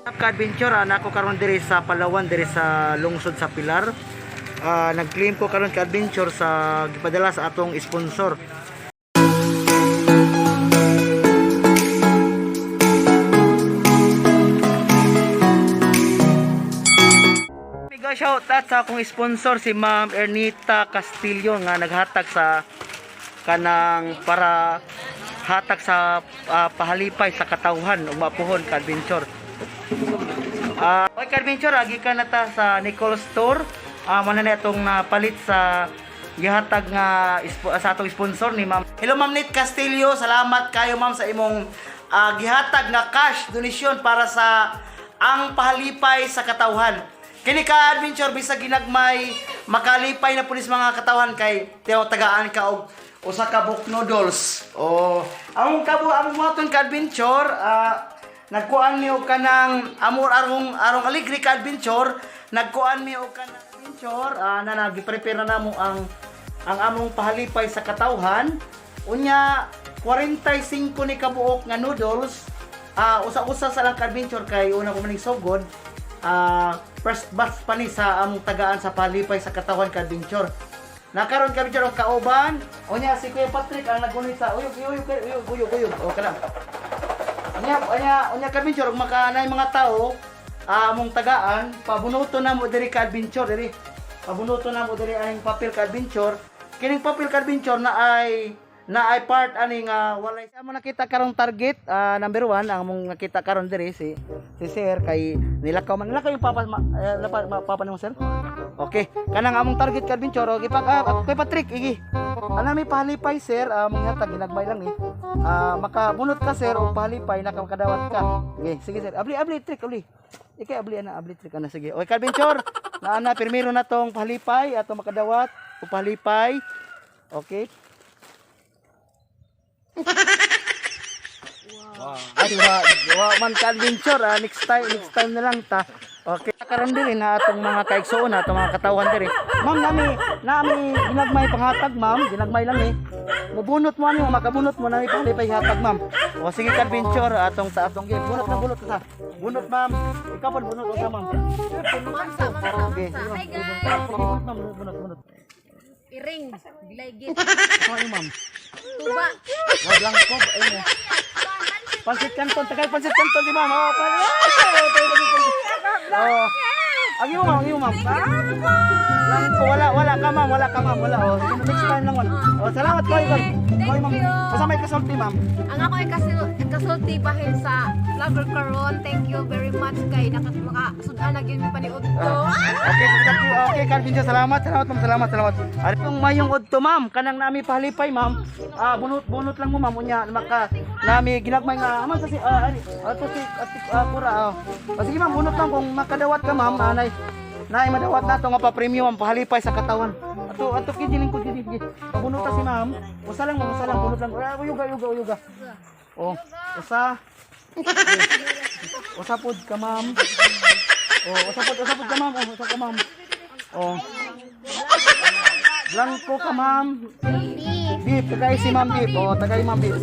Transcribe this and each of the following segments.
Ka-adventure, nako karon diri sa Palawan, diri sa lungsod sa Pilar. Nag-claim ko karon, ka-adventure, sa gipadala sa atong sponsor. Mega shout out sa akong sponsor, si Ma'am Ernita Castillo, nga naghatag sa kanang para hatag sa pahalipay sa katawhan ug mapuhon, ka-adventure. Okay, ka-adventure, agi ka na ta sa Nicole Store. Mao na itong napalit sa gihatag nga sa atong sponsor ni Ma'am. Hello, Ma'am Nit Castillo, salamat kayo, Ma'am, sa imong gihatag nga cash donation para sa ang pahalipay sa katawhan. Kini, ka adventure, bisag ginagmay, makalipay na pulis mga katawhan kay tiyaw tagaan ka og usa ka book noodles. Oh, ang kabo ang buhaton, ka adventure, nagkuan mi og kanang amor arong arong aligri, ka adventure, nagkuan mi og kanang adventure, na nagi-prepare na namo ang among pahalipay sa katawhan. Unya 45 ni kabuok nga noodles. Usa-usa sa lang, ka adventure, kay una ko maning sugod. First batch pa ni sa among tagaan sa pahalipay sa katawhan, ka adventure. Nakaron, ka adventure, og kauban. Unya si Kuya Patrick ang nagunit sa uyog uyog uyog uyog uyog. O kana. Unya, unya, unya, ka-adventure, ug makaanay mga tao, among tagaan, pabunuto na mo diri, ka-adventure, diri. Pabunuto na mo diri aning papel, ka-adventure. Kining papel, ka-adventure, na ay part ani nga walay amo nakita karong target, number 1 ang among nakita karon diri, si sir, kay nilakaw man, nilakaw yung papa ma, papa nimo, sir. Okay, kanang among target, ka adventure, okay pa kay Patrick igi ana may pahalipay, sir, among hatag ginagmay lang ni. Makabunot ka, sir, og pahalipay nakakadawat ka. Sige, sige, sir. Abli, abli, trick, abli. Ikay abli ana, abli, trick ana, sige. Okay, ka-adventure. Na ana pirmiro na tong pahalipay ato makadawat og pahalipay. Okay. Wow. Ay, wa man, ka-adventure, next time, next time na lang ta. Okay. Karon diri na atong mga kaigsuon na atong mga katawhan diri. Ma'am, nami ginagmay panghatag, ma'am, ginagmay lang eh. Mubunot mo ani, makabunot mo, nami pahalipay hatag, ma'am. O sige, ka-adventure, atong sa atong game. Bunot na bunot ta. Bunot, ma'am. Ikaw pa bunot usa, ma'am. Okay. Sige, ma'am. Hi guys! Sige, bunot, ma'am, bunot, bunot. Iring, gilaygit, Ano, ma'am? Tuba. Wag lang ko, ayun eh. Pansit Canton, tagay pansit canton si ma'am. Oh, pa. Oh. Ang imo, ma'am, ang imo, ma'am. Lang ko, wala, wala ka, ma'am, wala ka, ma'am, wala. Oh, sige, next time lang wala. Oh, salamat ko, ikaw. Thank Ma'am. you. Basta may kasulti, ma'am. Ang ako ay kasulti bahin sa vlogger karon. Thank you very much kay nakasudan na gyud mi paniud to. Okay, thank you. Okay, Calvin, salamat, salamat, ma'am, salamat, salamat. Ano yung mayong udto, ma'am? Kanang nami pahalipay, ma'am. Bunot, bunot lang mo, ma'am. Unya, maka, nami ginagmay nga, aman sa si, ari, ato si, ati, pura, ah. Sige, ma'am, bunot lang kung makadawat ka, ma'am, anay, nay madawat na to nga pa premium ang pahalipay sa katawan. Ato, ato kidi lingkod kidi. Sige. Pabunot ta si ma'am. Usa lang, ma'am, usa lang, bunot lang. Uyuga, uyuga, uyuga. Oh, usa. Usa pod ka, ma'am. Oh, usa pod ka, ma'am. Oh, usa ka, ma'am. Oh. Blanco ka, ma'am. Beef, tagay si ma'am beef. Oh, tagay ma'am beef.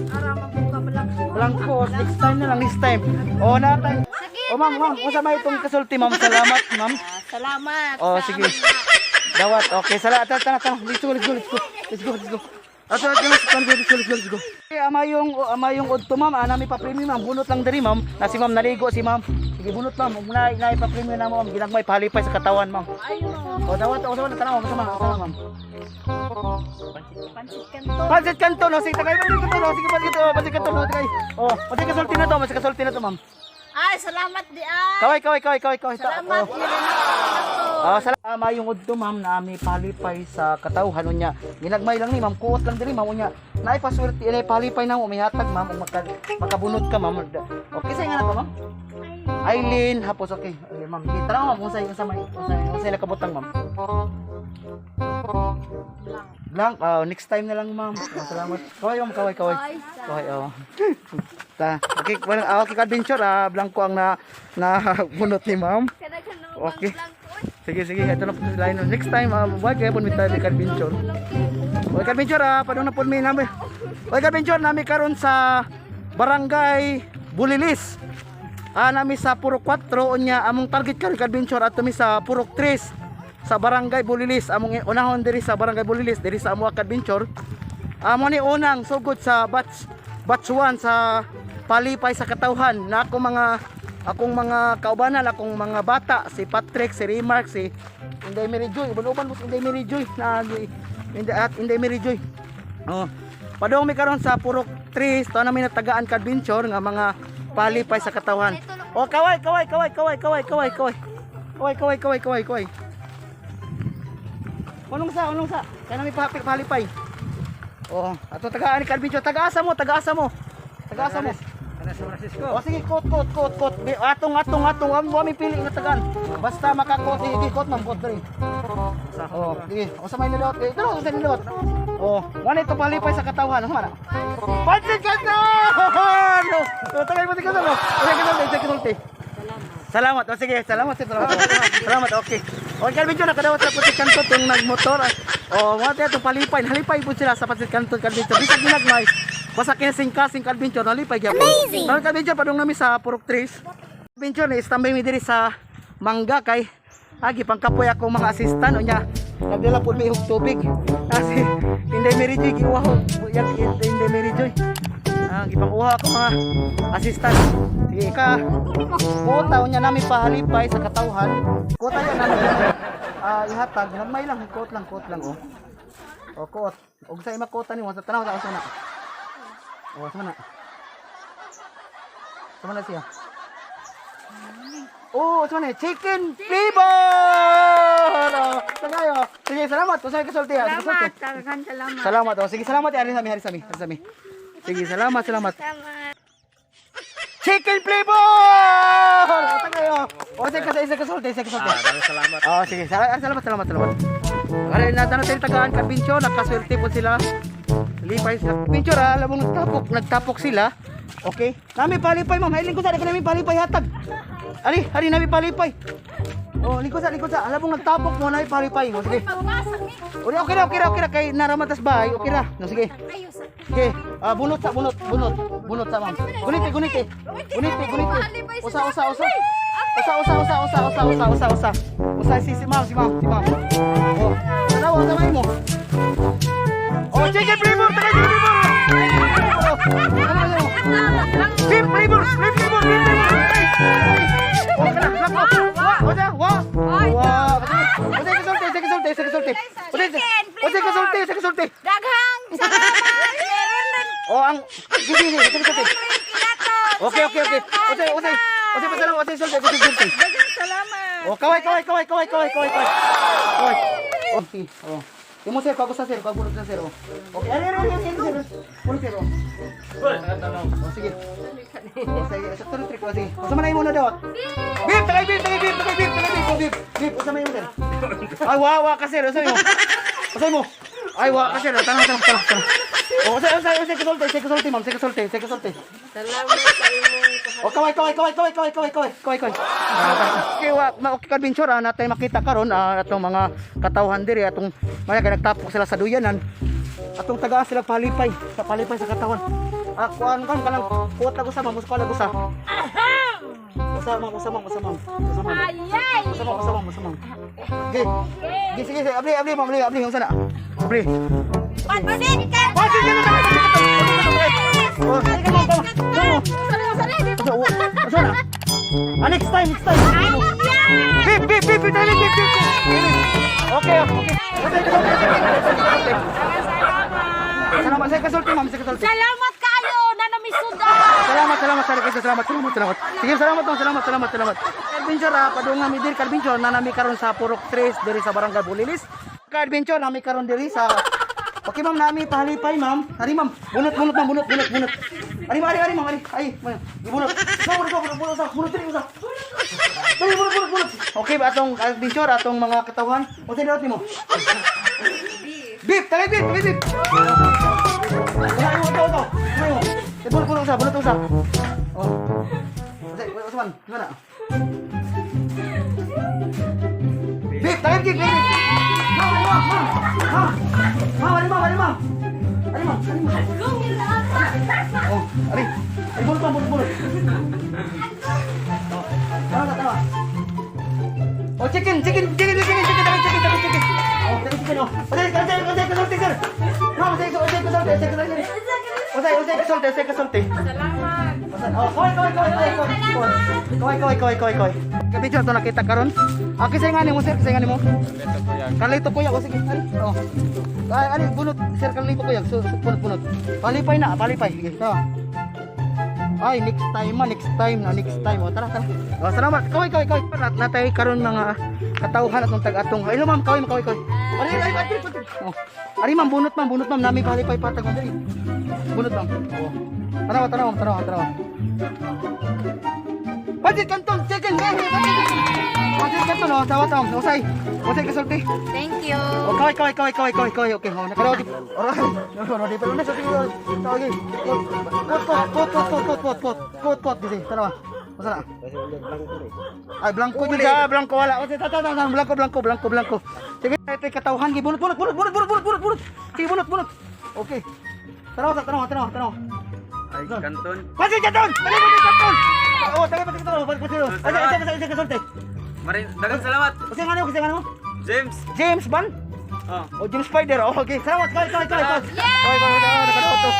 Blanco, next time na lang, next time. Oh, natay. Oh, ma'am, ma'am, usa may itong kasulti, ma'am. Salamat, ma'am. Salamat. Oh, sige. Dawat. Okay, salamat. Tara, tara, tara. Let's go, let's go, let's go. Let's go, let's go. Ato, ato, let's go, let's go, let's go, let's go. Okay, ama yung udto, ma'am. Nami pa premium, ma'am. Bunot lang diri, ma'am. Na si ma'am naligo si ma'am. Sige, bunot, ma'am. Ug na pa premium na, ma'am. Ginagmay pahalipay sa katawan, ma'am. Oh, dawat, oh, dawat, tanaw, sama, sama, ma'am. Pansit Canton. Pansit Canton, oh, sige, tagay, pansit canton, oh, sige, pansit oh, pansit canton, oh, tagay. Oh, pansit kasulti na to, pansit kasulti na to, ma'am. Ay, salamat di ay. Kaway, kaway, kaway, kaway, kaway. Salamat. Oh. Mayong udto, ma'am, na ami palipay sa katawhan unya. Ginagmay lang ni ma'am, kuot lang diri, ma'am, unya. Naay paswerte ilay palipay na mo mihatag, ma'am, ug makabunot ka, ma'am. Okay sa nga na to, ma'am? Eileen hapos, okay. Okay, ma'am. Sige, tara, ma'am, unsay unsa may unsay unsay nakabutang, ma'am? Blank. Next time na lang, ma'am. Oh, salamat. Kaway, ma'am, kaway, kaway. Kaway, oh. Ta. Okay, well, okay, adventure, blanco ang na na bunot ni ma'am. Okay. Sige, sige, ito na po si Lionel. Next time, wag kaya po tayo kay adventure. Okay, adventure, padung na po mi nami. Okay, adventure, nami karon sa Barangay Bulilis. Nami sa Purok 4, unya among target karon, adventure, ato mi sa Purok 3 sa Barangay Bulilis. Among unahon diri sa Barangay Bulilis, diri sa amo adventure. Amo ni unang sugod sa batch batch 1 sa palipay sa katawhan na ako mga akong mga kaubanan, akong mga bata, si Patrick, si Remark, si Inday Mary Joy, uban-uban mo si Inday Mary Joy na Inday at Inday Mary Joy. Oh. Padong mi karon sa Purok 3, to namin natagaan ka adventure nga mga palipay sa katawan. Oh, kaway, kaway, kaway, kaway, kaway, kaway, kaway. Kaway, kaway, kaway, kaway, kaway. Unong sa, unong sa. Kaya namin palipay. Oh, ato tagaan ni Calvincho, tagaasa mo, tagaasa mo. Tagaasa mo. Kana sa Francisco. O sige, kot, kot, kot, kot. Atong, atong, atong. Amo mi pili nga tagaan. Basta makakot, sige, kot man, kot diri. Oh, sige. O sa may nilot. Eh, dalo sa nilot. Oh, wala ito palipay sa katawhan. Ano man? Pansit Canton! Oh, tagay mo tingnan mo. Tagay ka sulti, sulti. Salamat. O sige, salamat, sir. Salamat. Salamat. Okay. O Calvin John, nakadawat sa Pansit Canton tong nagmotor. O, mga tayo itong palipay. Nalipay po sila sa Pansit Canton, Calvin John. Bisag ginagmay. Basta kinasing-kasing, Calvin John, nalipay gyapon. Amazing! Karon, Calvin John, padung nami sa Purok Tres. Calvin John, istambay mi diri sa Mangga kay agi pangkapoy ako mga assistant unya nagdala po mi og tubig. Kasi Inday Mary Joy giuha ko. Yan Inday Mary Joy. Ah, gipanguha ako mga assistant. Sige ka. Kota unya nami pahalipay sa katawhan. Kota yan nami ihatag nagmay lang, kot lang, kot lang oh. O kot. Og sa ima kota nimo sa tanaw sa asa na. O sa na. Sa na siya. Oh, sa na chicken flavor. Oh, tagayo. Sige, salamat. Usay ka sulti. Salamat. Daghan salamat. Salamat. Oh, sige, salamat. Ari sami, ari sami, ari sami. Sige, salamat, salamat. Salamat. Chicken flavor! O, tagayo. O, sige, kasi isa kasulti, isa kasulti. Ah, salamat. Oh, sige. Salamat, salamat, salamat, salamat. Aray, nasa natin tagaan kabincho, nakaswerte po sila. Lipay sila. Kabincho, ah, alam mo, nagtapok, nagtapok sila. Okay. Nami palipay, ma'am. Ay, lingkod sa, di ko namin palipay hatag. Ali, ari nami palipay. Oh, lingkod sa, lingkod sa. Alam mo, nagtapok mo, nami palipay. O, sige. Pagpasa mi. O, okay ra, okay ra, okay ra. Kay naramatas bahay, okay ra. No, sige. Ayo sa. Okay, bunot sa bunot, bunot, bunot sa ma'am. Gunite, gunite. Gunite, gunite. Usa, usa, usa. Usa, usa, usa, usa, usa, usa, usa, usa. Usa si si ma'am, si ma'am, si ma'am. Oh, tanaw sa may mo. Oh, chicken flavor, tagay chicken flavor. Ano, ano? Beef flavor, beef flavor, beef flavor. Oh, kana, lako. Wa, wa, wa. Wa. Usa kasulti, usa kasulti, usa kasulti. Usa usa kasulti, usa kasulti. Daghang salamat. Meron rin Oh, ang sige, sige, sige, sige. kinaton. Okay. Usa, usa. Usa pa salamat, usa sulti, usa sulti. Daghang salamat. Oh, kaway, kaway, kaway, kaway, kaway, kaway, kaway. Kaway. Oh, sige. Oh. Imo sir, kago sa sir, kago sa sir. Oh. Okay, ari, ari, ari, ari, sir. Puno sir. Oh. Oh, sige. Oh, sige, sa tuloy trick, oh, sige. Usa man na imo na dawat. Bib, tagay bib, tagay bib, tagay bib, tagay bib, oh, bib. Bib, usa man imo sir. Ay, wa, wa ka sir, usa mo. Usa mo. Ay, wa ka sir, tanaw, tanaw, tanaw, tanaw. Oh, usa, usa, usa, kasulti, usa kasulti, ma'am, usa kasulti, usa kasulti. Salamat sa imong O kaway kaway kaway kaway kaway kaway kaway kaway kaway. Okay, wa ma okay adventure natay makita karon atong mga katawhan diri atong maya kay nagtapok sila sa duyanan. Atong tagaan sila palipay sa palipay sa katawan. Ah, kuan kan kanang kuot lang usa ma'am, usa lang usa. Usa ma'am, usa ma'am, usa ma'am. Usa ma'am. Ayay! Usa ma'am, usa ma'am, usa ma'am. Okay. Sige, sige, sige. Abli, abli ma'am, abli, abli usa na. Abli. Pansit ka! Pansit ka na! Oh, sige ma'am, tama. Tama. Usa, usa na. Ah, next time, next time. Beep, beep, beep, beep, beep, beep, beep, beep. Okay, okay. Okay, okay, okay. Salamat sa kasulti, ma'am, sa kasulti. Salamat kayo na namisudan. Salamat, salamat, salamat, salamat, salamat, salamat. Sige, salamat, ma'am, salamat, salamat, salamat. Adventure, padunga mi diri, adventure, na nami karon sa Purok 3 diri sa Barangay Bulilis. Ka-adventure nami karon diri sa. Okay, ma'am, nami pahalipay, ma'am. Ari, ma'am. Bunot, bunot, ma'am, bunot, bunot, bunot. Ari, ma'am, ari, ari, ma'am, ari. Ay, ma'am. Ibunot. Sa, bunot, bunot, bunot, sa, bunot, diri, usa. Dali, bunot, bunot, bunot. Okay, ba atong adventure, atong mga katawan. Unsa daot nimo? Beef, tagay beef, tagay beef. Wala mo ito, ito. Wala mo. Eh, bunot, bunot usa, bunot usa. Oh. Usa, usa man. Wala. Beef, tagay beef, tagay beef. Ma'am, ma'am, ma'am. Ma'am. Ma'am, ari ma'am, ari ma'am. Ari ma'am, ari ma'am. Oh, ari. Ay, bunot, ma'am, bunot, bunot. Oh, chicken, chicken, chicken, chicken, chicken, chicken, chicken, chicken, chicken. Oh, chicken, chicken, oh. Usay, usay, usay, kasulti, sir. Ma'am, usay, usay, kasulti, usay, kasulti. Usay, usay, kasulti, usay, kasulti. Salamat. Usay, oh, kaway, kaway, kaway, kaway, kaway. Kaway, kaway, kaway, kaway, kaway. Kabidyo to nakita karon. Ah, kisay nga nimo, sir, kisay nga nimo. Kalito kuya, oh, sige, ari. Oh. Ay, ari, bunot, sir, kalito kuya. So, so, bunot, bunot. Palipay na, palipay. Sige, tawa. Ay, next time ma, next time na, next time. O, tara, tara. O, salamat. Kaway, kaway, kaway. Natay karon mga katawhan atong tag-atong. Hello, ma'am, kaway, kaway, kaway. Ari, ari, ari, ari, oh. Ari, ma'am, bunot, ma'am. Nami palipay patag, ma'am. Dali. Bunot, ma'am. Oh. Tanawa, tanawa, tanawa, tanawa. Pancit Canton, chicken, hey, hey, pancit canton. Pancit Canton, oh, tawa, tawa. Usay, usay kasulti. Thank you. Oh, kaway, kaway, kaway, kaway, kaway, kaway. Okay, oh, nakaraw di. Alright. No, no, di pa na sa tingin. Okay. Kot, kot, kot, kot, kot, kot, kot, kot, kot, kot, disi. Tanawa. Masa na? Ay, blanco dyan sa blanco wala. O, tata, tata, blanco, blanco, blanco, blanco. Sige, ito yung katawhan. Bunot, bunot, bunot, bunot, bunot, bunot, bunot, bunot. Sige, bunot, bunot. Okay. Tanawa, tanawa, tanawa, tanawa. Ay, Canton. Pancit Canton! Dali, pancit Canton! Oh, dali, pancit Canton. Pancit Canton. Ay, ay, ay, ay, kasulti. Maring, daghang salamat. Kasi nga nimo, kasi nga nimo. James. James Ban? Oh. Oh, James Spider. Oh, okay. Salamat. Kaway, kaway, kaway, kaway. Kaway, kaway, kaway. Nakadawat to.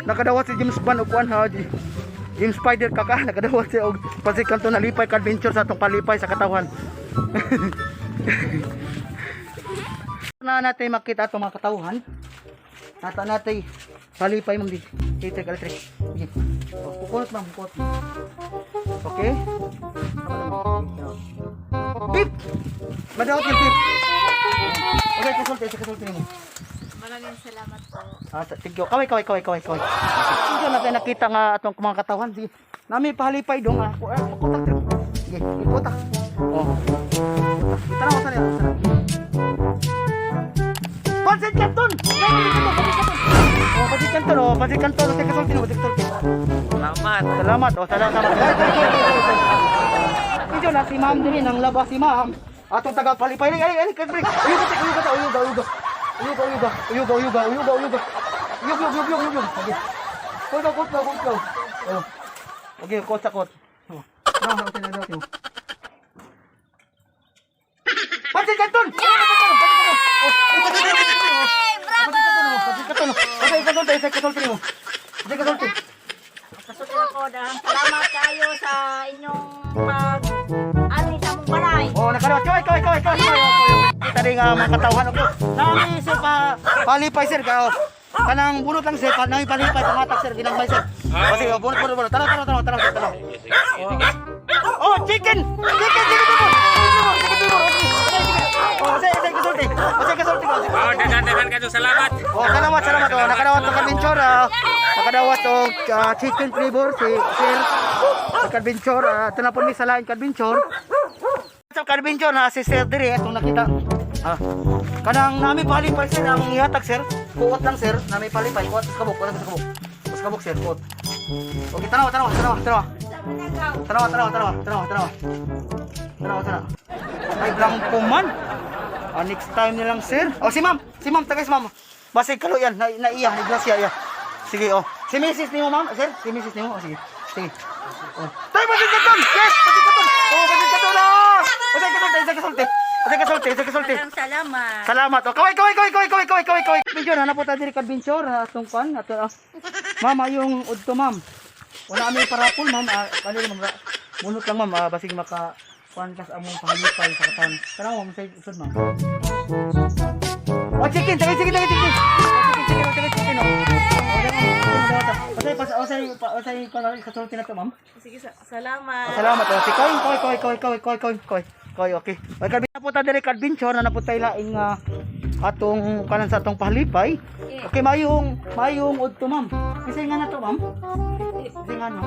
Nakadawat si James Ban og kuan ha. James Spider kaka nakadawat siya og Pancit Canton na lipay ka adventure sa atong palipay sa katawan. Na natin makita atong mga katawhan. Nata natin palipay mong di. Electric, electric. Sige. Oh, kukunot ma'am, kukunot. Okay? Beep! Madawat yung beep. Okay, kasulti, kasulti mo. Maraming salamat po. Ah, thank you. Kaway, kaway, kaway, kaway, kaway. Hindi natin nakita nga atong mga katawan. Sige. Nami pahalipay dong ah. Eh, kutak trip. Sige, ikutak. Oh. Tara, tara, tara. Pancit Canton! Pancit Canton! Pancit Canton! Oh, Pancit Canton, oh, Pancit Canton, oh, kasulti mo, kasulti. Salamat. Salamat, oh, salamat, salamat. Kaway, kaway, kaway, kaway, kaway. Medyo na si ma'am din nang laba si ma'am. Atong taga palipay. Ay, ay, ay, ay, uyuga, uyuga, uyuga, uyuga. Uyuga, uyuga, uyuga, uyuga, uyuga, uyuga. Uyug, uyug, uyug, uyug, uyug. Okay. Kot, kot, kot, kot. Oh. Okay, kot sa kot. Oh. No, no, okay, no, okay. Pancit Canton! Pancit Canton! Pancit Canton! Oh, pancit Canton! Oh, pancit Canton! Oh, pancit Canton! Okay, kasulti, kasulti mo. Okay, kasulti. Kasulti ako, dahil salamat kayo sa inyong pag ani sa among balay. Oh, nakadawat. Kaway, kaway, kaway, kaway, kaway. Kita rin nga mga katawhan. Okay. Nami, sir, pa, palipay, sir. Kao. Kanang bunot lang, sir. Pa, nami palipay, pangatak, sir. Ginagmay, sir. O, sige, oh, bunot, bunot, bunot. Tara, tara, tara, tara, tara. Oh, chicken! Chicken, chicken, chicken! Chicken, chicken, chicken. Oh, sige, sige, kasulti. Oh, sige, kasulti. Oh, daghan daghan kayo salamat. Oh, salamat, salamat. Oh, nakadawat og adventure. Ah. Nakadawat og chicken flavor si sir. Adventure. Ito na po mi sa lain adventure. Sa adventure na si sir diri atong nakita. Ah. Kanang nami palipay sir ang ihatag sir. Kuot lang sir, nami palipay kuot sa kabuk, kuot sa kabuk. Sa kabuk sir, kuot. Okay, tanawa, tanawa, tanawa, tanawa. Tanawa, tanawa, tanawa, tanawa, tanawa. Tanawa, tanawa. Ay, blanco man. Ah, next time na lang, sir. Oh, si ma'am. Si ma'am, tagay si ma'am. Basig kalo yan. Na, naiya, ni Gracia, iya. Sige, oh. Si Mrs. nimo, ma'am. Sir, si Mrs. nimo. Oh, sige. Sige. Oh. Tay, pancit canton! Yes, pancit canton! Oh, pancit canton! Ah! Pancit canton, tay, kasulti. Pancit kasulti, kasulti. Salamat. Salamat. Oh, kaway, kaway, kaway, kaway, kaway, kaway, kaway, kaway. Medyo na napunta diri ka adventure ha, atong kwan ato. Ah. Ma'am, ayong udto, ma'am. Wala kami parapol, ma'am. Ah, ano ma'am? Bunot lang, ma'am. Ah, basig maka kuan kas among pahalipay sa katawan. Tara, ma'am, sa usod, ma'am. Oh, chicken, tagay chicken, tagay chicken. Oh, chicken, chicken, oh, tagay chicken, oh. Oh, dali, oh, osay, pas, osay, osay, osay, kasulti na to, ma'am. Sige, salamat. Oh, salamat. Oh, si Koy, Koy, Koy, Koy, Koy, Koy, Koy, Koy, Koy, okay. Oy, kadbi na punta diri kadventure na napunta ilaing atong kanan sa atong pahalipay. Okay, mayong mayong udto, ma'am. Kasi nga na to, ma'am. Kasi nga no.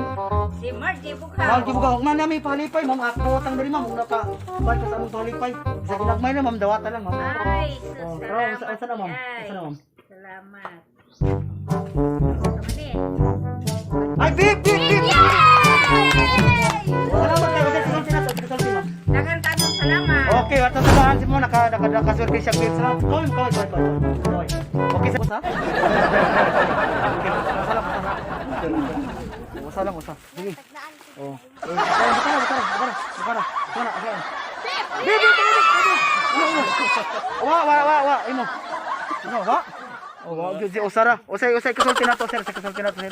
Si Margie Bukhaw. Ma'am, di mo ka nami pahalipay, ma'am. Ako tang diri, ma'am. Una ka kuan ka sa among pahalipay. Sa ginagmay na, ma'am, dawata lang, ma'am. Ay, sus, Oh, salamat. pero sa na, ma'am? Ay, Sa na, ma'am? Salamat. Kamali. Ay, beep, beep, beep. Salamat kayo. Kasi kasulti na to, kasulti, ma'am. Daghang tanong salamat. Okay, ato sa bahan si mo naka naka nakaswerte siya beep. Salamat. Koy, koy, koy, koy. Koy. Okay, sa ha? Okay, usa lang, usa lang. Usa lang, usa. Sige. Oh. Eh, bukara, bukara, bukara, bukara. Bukara. Bukara, okay. Beef, beef, beef, beef. Imo, imo. Wa, wa, wa, wa, imo. Imo, wa. Oh, wa, gyud si Usara. Usay, usay kasulti nato, sir, usay kasulti nato, sir.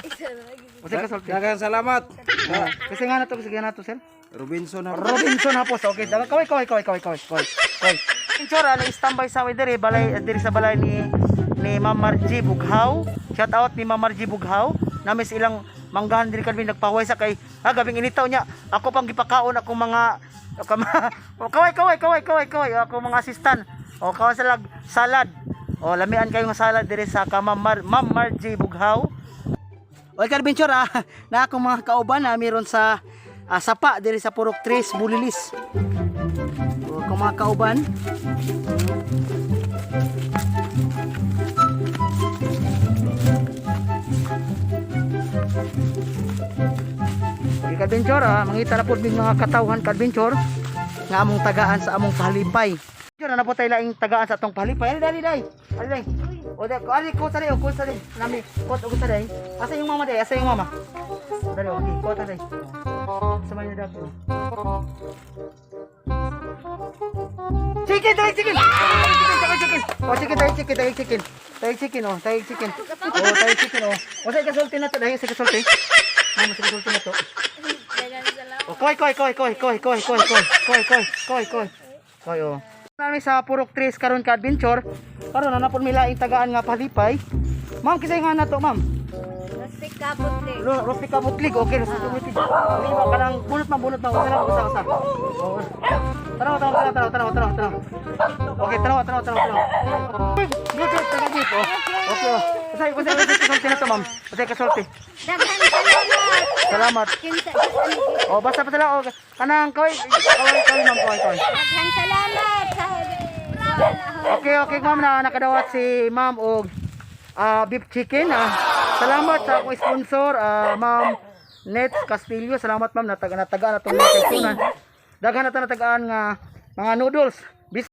Usay kasulti. Daghang salamat. Ah, kasi nga nato, kasi nga nato, sir. Robinson na. Robinson Hapos. Okay, daga kaway kaway kaway kaway kaway kaway. Kaway. Picture ano standby sa way diri balay diri sa balay ni Ma'am Margie Bughaw. Shout out ni Ma'am Margie Bughaw. Namis ilang manggahan diri kami nagpahuway sa kay ha gabing initaw niya. Ako pang gipakaon akong mga kaway kaway kaway kaway kaway ako mga assistant. O kaway sa lag salad. O lamian kayo nga salad diri sa ka Ma'am Ma'am Margie Bughaw. Oy Carbenchor ah, na akong mga kauban na meron sa sapa diri sa Purok 3 Bulilis. O, akong mga kauban. Okay, Carbenchor ah, mangita na pud mig mga katawhan, Carbenchor, nga among tagaan sa among pahalipay. Carbenchor, na po tayo laing tagaan sa atong pahalipay. Ali dali dai. Ali dai. O dai, ali ko sa dai, o ko sa dai. Nami, ko og sa dai. Asa yung mama dai? Asa yung mama? Dali, okay, ko ta dai. Sa may dato. Chicken, dai chicken. Chicken, chicken, chicken. Oh, chicken, dai chicken, dai chicken. Dai chicken, oh, dai chicken. Oh, dai chicken, oh. O sa kasulti na to, dai sa kasulti. Mama, sa kasulti na to. Oh, koy, koy, koy, koy, koy, koy, koy, koy, koy, koy, koy, koy. Koy, oh. Nami sa Purok 3 karon ka adventure. Karon na napon mila tagaan nga palipay. Ma'am, kisay nga na to, ma'am. Rustica Butlig. Rustica Butlig, okay, Rustica Butlig. Di ba kanang bunot man, bunot man, usa lang, usa, usa. Oo. Tanaw, tanaw, tanaw, tanaw, tanaw, tanaw, tanaw. Okay, tanaw, tanaw, tanaw, tanaw. Good, good, tanaw, good, oh. Okay, oh. Usay, usay, usay, kasulti na to, ma'am. Usay, kasulti. Daghang salamat. Salamat. Kinsa Oh, basta pa sila, oh. Kanang kaway, kaway, kaway, ma'am, kaway, kaway. Daghang salamat sa Okay, okay ma'am na nakadawat si ma'am og beef chicken. Salamat sa akong sponsor, ma'am Nets Castillo. Salamat ma'am nataga nataga na tong mga kaisunan. Daghan na to natagaan nga mga noodles. Bis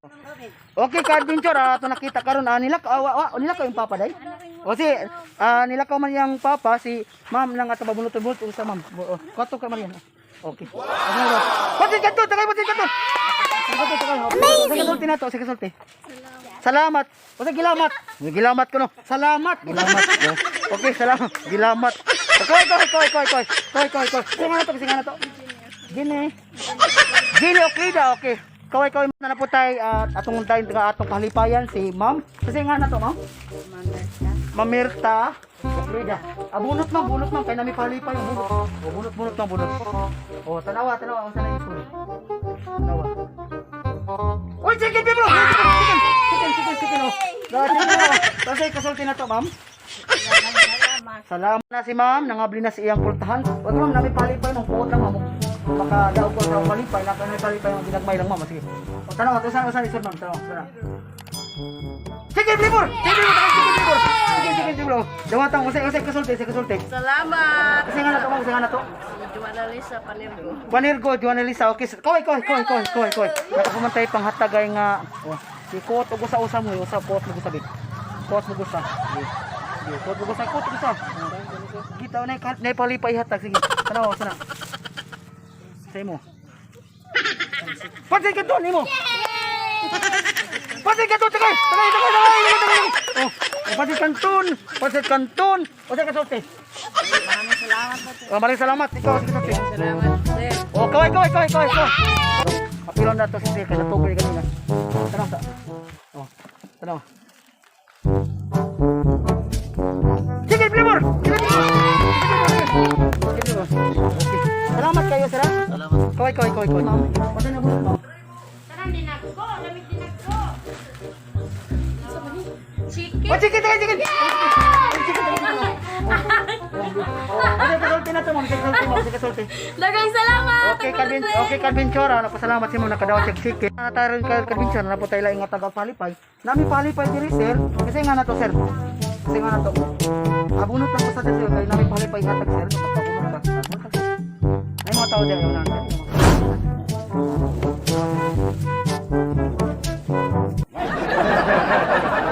Okay, ka adventure ato nakita karon nila wa, wa, nila yung papa day. O si nila man yang papa si ma'am lang ato babunot-bunot usa ma'am. Oh, Kwato ka Marian. Okay. Wow. Pasit ka to, tagay pasit ka to. Amazing. Sige na to, sige sulti. Salamat. O gilamat. Gilamat ko no. Salamat. Gilamat. Okay, salamat. Gilamat. Koy, koy, koy, koy, koy. Koy, koy, koy. Sige na to, sige na to. Gini. Gini, okay da, okay. Kaway, kaway na na po tayo at atong tayo nga atong pahalipayan si ma'am. Kasi nga na to, ma'am. Mamirta. Okay da. Bunot ma'am, bunot ma'am. Kaya nami pahalipay yung bunot. O, bunot, bunot ma'am, bunot. O, tanawa, tanawa. O, sana yung sorry. Tanawa. Uy, chicken, bro! Chicken, chicken, chicken, chicken, chicken, oh. Chicken, oh. Kasi kasulti na to, ma'am. Salamat na si ma'am, nangabli na si iyang pultahan. Wag ma'am, nami palipay mong puot lang ma'am. Baka daw ko sa palipay, naka nami palipay mong ginagmay lang ma'am. Sige. O tanaw, usan usan isod ma'am, tanaw, tanaw. Chicken flavor! Chicken flavor! Chicken flavor! Chicken, chicken flavor. Dawatang usay usay kasulti, usay kasulti. Salamat. Kasi nga na to, ma'am, kasi nga na to. Juana Lisa Panergo. Panergo, Juan Elisa, okay. Koy, koy, koy, koy, koy, koy. Nakapumantay panghatagay nga. Oh, si kuot og usa-usa mo, usa kuot mo gusa bit. Kuot mo gusa. Sige. Sige, kuot mo gusa, kuot mo gusa. Kita na na palipay hatag sige. Tanaw sana. Sa imo. Pansin ka doon imo. Pansin ka doon, tagay. Tagay, tagay, tagay, tagay, tagay. Oh, pansin kanton, pansin kanton. Usa ka sulti. Maraming salamat po. Oh, maraming salamat. Ikaw, sige sulti. Salamat, sir. Oh, kaway, kaway, kaway, kaway, kaway. Apilon na to si Sir, kaya natukoy kanina. Tanaw sa. Oh, tanaw. Chicken flavor! Chicken flavor! Chicken flavor! Okay. Salamat kayo, sir. ah. Salamat. Kaway, kaway, kaway, kaway. Ma'am, patay na bunot, ma'am. Tara dinagko, lamig dinagko. Chicken. Oh, chicken, chicken, chicken! Chicken, chicken, chicken. Oh, sige, kasulti na to, ma'am. Sige, kasulti, ma'am. Sige, kasulti. Daghang salamat. Okay, Calvin, okay, Calvin Chora, napasalamat si mo nakadawat sa chicken. Na tayo rin kay Calvin Chora, na po tayo laing nga taga palipay. Nami palipay diri sir, kasi nga na to sir. Kasi nga na to. Abunot lang ko sa sir, kay nami palipay hatag sir, pagkabunot ka. Abunot ka. Ay mga tao diri na.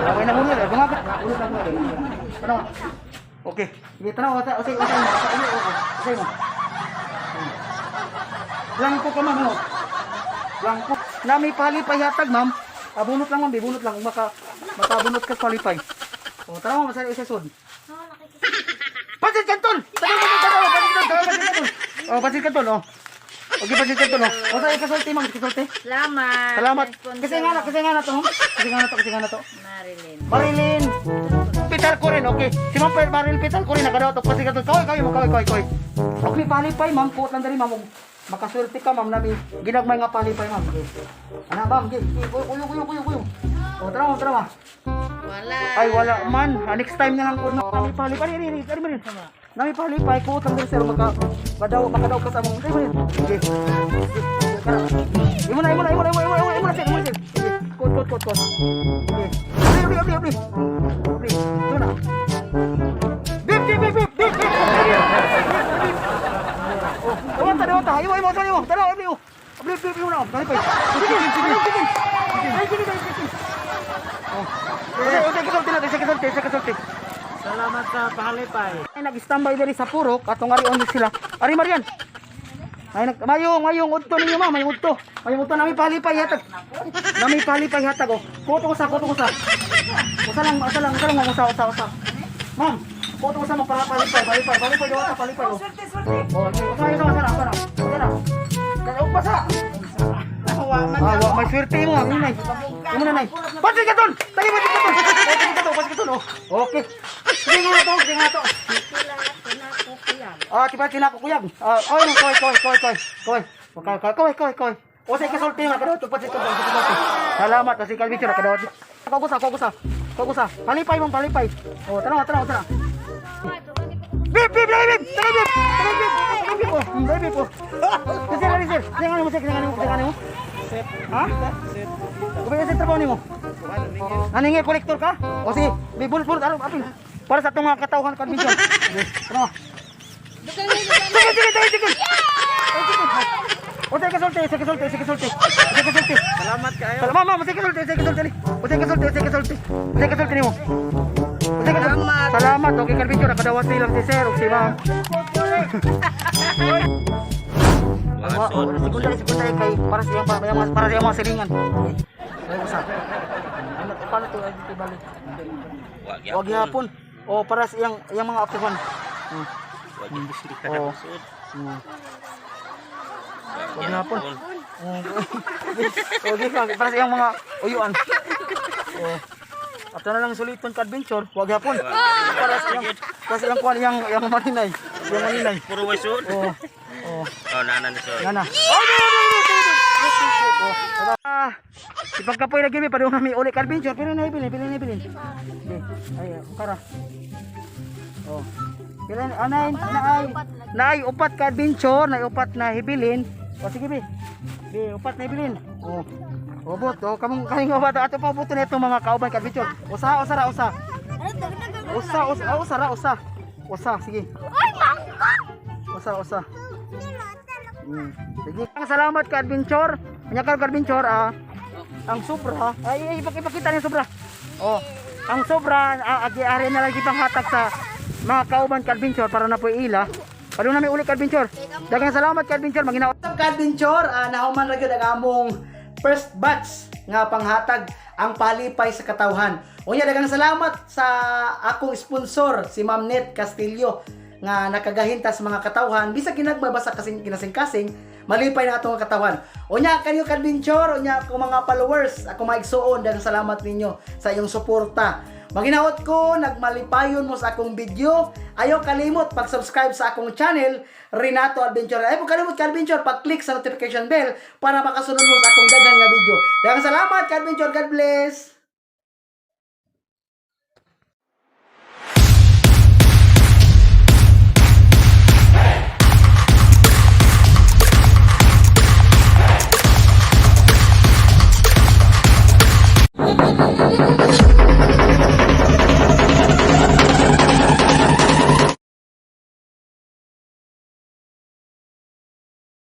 Okay na muna, gumagat. Unot lang muna. Ano? Okay. Sige, tanaw, usay, usay, usay, usay, usay mo. Lang ko ka ma'am, no? Blanco. Nami palipay hatag, ma'am. Ah, bunot lang, ma'am. Bunot lang. Makabunot ka sa palipay. O, tara, ma'am. Masaya isa sud. Pansit Canton! Tara, pansit canton! Pansit canton! Pansit canton! Oh, pansit canton, oh. Okay, pansit canton, oh. O, sa ikasulti, ma'am. Ikasulti. Salamat. Salamat. Kasi nga na to, ma'am. Kasi nga na to, kasi nga na to. Marilyn. Marilyn. Peter ko rin, okay. Si Ma'am Marilyn Peter ko rin, nakadaot. Kasi ka kaway, kaway, kaway, kaway, kaway. Okay, palipay, ma'am. Kuot lang dali, ma'am. Makaswerte ka, ma'am, nami. Ginagmay nga palipay, ma'am. Okay. Ana, ma'am, okay. Kuyo, kuyo, kuyo, kuyo. O, tara, ma'am, tara, ma'am. Wala. Ay, wala man. Ah, next time na lang ko. Nami palipay. Ari, ari, ari, ari, ari. Nami palipay. Kuot lang dali, sir. Makadaw ka sa among. Ay, ari, okay. Tara. Imo na, imo na, imo na, imo na, imo na, imo na, sir, imo na, sir. Okay. Kuot, kuot, kuot, kuot. Okay. Abli, abli, abli, abli. Abli. Ito na. Bip, bip, bip, bip, bip, bip. Oh, dawata, dawata. Imo, imo, imo, imo. Tara, abli, oh. Abli, abli, abli, imo na. Palipay. Sige, sige, sige, sige. Ay, sige, sige, sige. Oh. Usa, kasulti na, usa, kasulti, usa, kasulti. Salamat sa pahalipay. Ay, nag-standby diri sa purok atong ari on sila. Ari Marian. Ay nag mayong mayong udto ninyo ma, mayong udto. Mayong udto nami palipay hatag. Nami palipay hatag oh. Kuto ko sa, kuto ko sa. Usa lang, usa lang, usa lang, ma'am, usa, usa, usa. Ma'am, kuto ko sa ma'am para palipay, palipay, palipay daw ata, palipay oh. Swerte, swerte. Oh, okay. Usa, usa, usa, usa, usa, usa. Kaya basa. Wa man. Ah, wa may swerte mo, ang inay. Imo na nay. Pansit ka ton. Tali pansit ka ton. Pansit ka ton, pansit ka ton. Oh. Okay. Sige nga to, sige nga to. Ah, tiba kinakukuyag. Ah, oy, no, koy, koy, koy, koy. Koy. Koy, koy, koy, koy, koy. O sa ikasulti nga kadawat pansit ka ton, pansit ka ton. Salamat kasi kalbi sira kadawat. Kagusa, kagusa. Kagusa. Palipay mong palipay. Oh, tara, tara, tara. Bip, bip, bip, bip. Tara, bip. Tara, bip. Tara, bip. Oh, bip, oh. Kasi nga ni sir. Kasi nga ni mo, sir. Kasi nga ni mo, kasi nga ni mo. Ha? Kubay sa trabaho nimo. Ano nga kolektor ka? O sige, may bulot bulot ano apil. Para sa atong mga katawhan kan minsan. Ano? Sige, sige, sige, sige. O sige, sulti, sige, sulti, sige, sulti. Sige, sulti. Salamat kayo. Salamat, ma'am, sige, sulti, sige, sulti. O sige, sulti, sige, sulti. Sige, sulti nimo. O sige, salamat. Salamat. Okay, kalbinyo nakadawat silang si sir ug si ma'am. Segunda, segunda kay para sa iyang para sa iyang mga silingan. Ay, usa. Ano paano to ay balik? Wag gihapon. O para sa iyang iyang mga apuhan. Oh. Wag gihapon. Oh. Okay ka para sa iyang mga uyuan. Oh. Ato na lang suliton ka adventure, wag gihapon. Para sa iyang kuan iyang iyang maninay. Iyang maninay. Puro way sud. Oh. Oh. Oh, nana na sud. Nana. Ah, ipagkapoy na gibi pareho nami uli ka adventure pero na ibilin, bilin na ibilin. Okay. Ay, kara. Oh. Bilin anay naay naay upat ka adventure, naay upat na hibilin. O sige bi. Bi, upat na hibilin. Oh. Obot, oh, kamong kaning upat ato pa ubuton na itong mga kauban ka adventure. Usa, usa ra, usa. Usa, usa, ah, usa ra, usa. Usa, sige. Usa, usa. Sige. Ang salamat ka adventure. Anya ka adventure ah. Ang sobra, ay, ay ipakita niya sobra. Oh, ang sobra ah, agi ari na lang ipanghatag sa mga kauban ka adventure para na po ila. Padung nami uli ka adventure. Daghang salamat ka adventure maginaw. Ka adventure, nahuman ra gyud ang among first batch nga panghatag ang palipay sa katawhan. Unya daghang salamat sa akong sponsor si Ma'am Net Castillo nga nakagahinta sa mga katawhan bisag ginagmay basta kasing kinasing-kasing malipay na atong katawan. Unya kanyo ka adventure, unya ako mga followers, ako mga igsuon, daghang salamat ninyo sa iyong suporta. Maginaot ko, nagmalipayon mo sa akong video. Ayaw kalimot pag-subscribe sa akong channel, Renato Adventure. Ayaw kalimot ka Adventure, pag-click sa notification bell para makasunod mo sa akong daghan nga video. Daghang salamat ka Adventure. God bless!